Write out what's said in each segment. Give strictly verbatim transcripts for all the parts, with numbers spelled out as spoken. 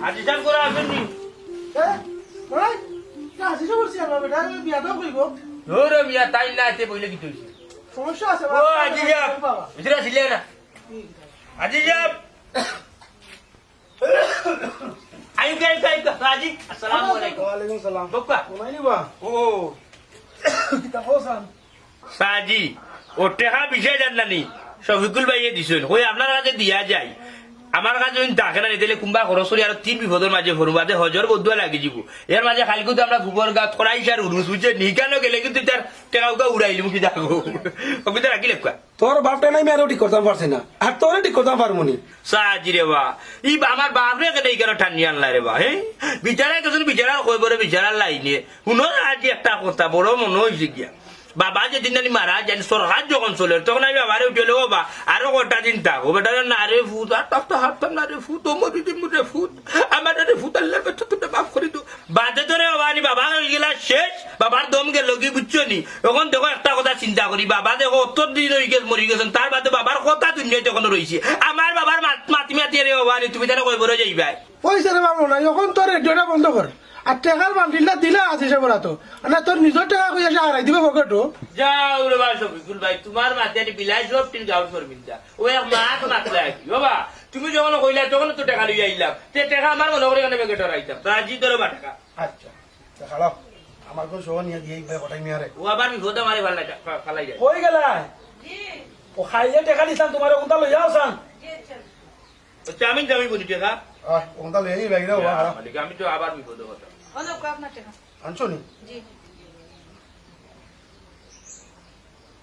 আজি সাব করা আছইন নি? এ, ভাই, তা আজি সাব বলছি আমার বেটা, আমি বিয়াটা কইব। ধরো মিয়া, তাই না, এতে বইলে কিতা অইছে? সমস্যা আছে, ও, বাবা। আজি সাব। বাবা। ভিতরে আসিলে না। ঠিক আছে। আজি সাব। আইন, আইন, আইন, আজি। আসসালামু আলাইকুম। ওয়ালাইকুম সালাম। বক্কা। ঘুমাই নিবা? ও। কিতা কওছান? সাজি, ও টেকা বিশ হাজার নানি, শফিকুল ভাইয়ে দিছইন। কই আপনার কাছে দিয়া যাই। আমার কাছে যদি থাকে না, নিতে কুম্বা খরচ করি আরো তিন বিপদর মাঝে পড়মু, বাদে হজর বদুয়া লাগি যিবো। এর মাঝে খালি কিন্তু আমরা গোবর গাত করাই সার উরুস, বুঝছে? নিকানো গেলে কিন্তু তার টেকা উকা উড়াইলিমু কি যাবো। ও কিন্তু রাখি লেখা। তোর বাপটা নাই, আমি আরো ঠিক করতাম পারছি না, আর তোরে ঠিক করতাম পারমু নি। সাজি রে বা, ই বা আমার বাপরে কেন এই কেন টানিয়া আনলা রে বা, হে? বিচারা গেছইন বিচারার কই বড় বিচারার লাইনে। হুনো না, আজি একটা কথা বড় মনো অইছে গিয়া। বাবা যেদিন নানি মারা যাইন, সরকার যখন চলের, তখন আমি বাবারে উঠিয়া লই, "বাবা, আরো কটা দিন থাক।" ও বেটারে, "না রে ফুত, আর থাকতে হারতাম না রে ফুত, ও মরি দিমু রে ফুত, আমার রে ফুত, আল্লাহর কাছে তুমি মাফ করি দেও।" বাদে ধরে বাবা নি, বাবা অইগেলা শেষ, বাবার দম গেল কি বুঝছো নি? এখন দেখো একটা কথা চিন্তা করি, বাবা দেখো অত দিন অইগেছে মরি গেছইন, তার বাদে বাবার কথা দুনিয়াত এখনো রইছে। আমার বাবার মাত-, মাতি মাতি রে বাবা নি, তুমি তারে কই বড় যাইবায়? ওই ছেলে বাবু না, এখন তোর রেডিওটা বন্ধ কর। আর টেকার বান্ডিলটা দিলা আছে সে বলা তো। আর না, তোর নিজর টেকা কই এসে হারাই দিবে পকেটো। যাও রে বা শফিকুল ভাই, তুমার মাতে আনি বিলাই সব টিন গাউট করবিন যা। ও এক মাত মাতলা কি? বাবা, তুমি যখন কইলা তখন তো টেকা লইয়া আইলাম। তে টেকা আমার মনে করি এখানে ব্যাগে ডরাইতাম। তা জি ধরো বা টেকা। আচ্ছা, তা খালাও, আমার কোন সহ নিয়ে দিয়ে ভাই কটাই মিয়ারে। ও আবার বিপদে মারে ফালাই, ফা-, ফালাই যায়। কই গেলা? ও খাইলে টেকা দিছান, তুমার ওখানটা লইয়া আসান। আচ্ছা, আমি যাবি বলি টেকা। আহ, ওখানটা লইয়া যাই, বাইরে হবা, ইয়া, খালাও। মালিক, আমি তো আবার বিপদে কথা। হলো, কো আপনার টেকা। আনছো নি? জি।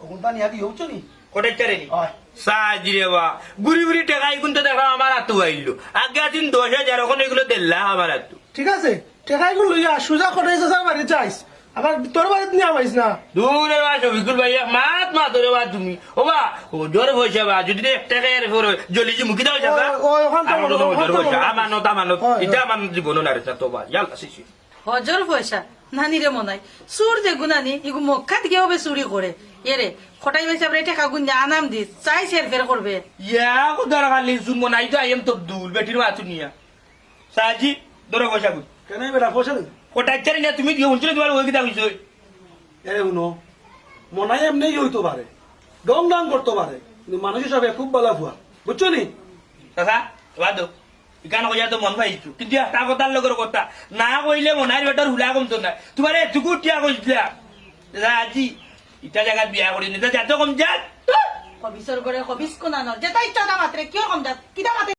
ওগুনতা নিয়া দি হচ্ছে নি? কটাই চারে নি? অয়। সাজি রে বা, গুড়ি গুড়ি টেকা ইগুন তো দেখলাম আমার আতো আইলো। আগে আছিন দশ হাজার, এখন এগুলো দেড় লাখ আমার আতো। ঠিক আছে, টেকা ইগুন লইয়া সুজা কটাই চাচার বাড়ি যাইস। আবার তোর বাড়িত নিয়া পাইস না। দূরে বা শফিকুল ভাই, এক মাত মাত রে বা তুমি। ও বা, হজর পয়সা বা, যদি এক টেকা এর পরে জলি জি মুখি দাও চাচা। ও, ও, ওখান তো আর আমানত, হজর ওখান তো পয়সা, আমানত। আমানত, আমানত। অয়, ইটা অয়। আমানত জীবনও না রে চাচা, তো বা, ইয়াল্লা, শিশি। হজর পয়সা, নানি রে মনাই। চুর যেগু নানি, ইগু মক্কাত গিয়া হবে চুরি করে। এরে, কটাই ভাই সাবরে টেকা গুন আনাম দিস, চাই সের ফের করবে। ইয়া, খুদার খালি জুমন আই তো আইএম তবদুল, বেটির মাতু নিয়া। সাজি, ধরো পয়সা গুন। কেন বেটা, পয়সা দিন? কটাই চারি না, তুমি দিয়ে হুনছিলে তোমার ওই কিতা হইছে? এরে হুনো, মনাই এমনি হইতো পারে, ঢং ঢং করতো পারে, কিন্তু মানুষ হিসাবে খুব ভালা ফুয়া, বুঝছো নি? চাচা, বাদ দেও। ইখান কইয়া তো মন পাইছো, কিন্তু একটা কথার লগর কথা, না কইলে মনাইর বেটার হুলা কমতো না। তোমারে এটুকু উঠিয়া কইছিলা, রাজি, ইটা জাগাত বিয়া করি নিতা, যাতে কম যাত। কবিসর করে কবিস কোন আনর, যেটা ইচ্ছা তা মাত্রে, কিয় কম যাত, কিতা মাত্রে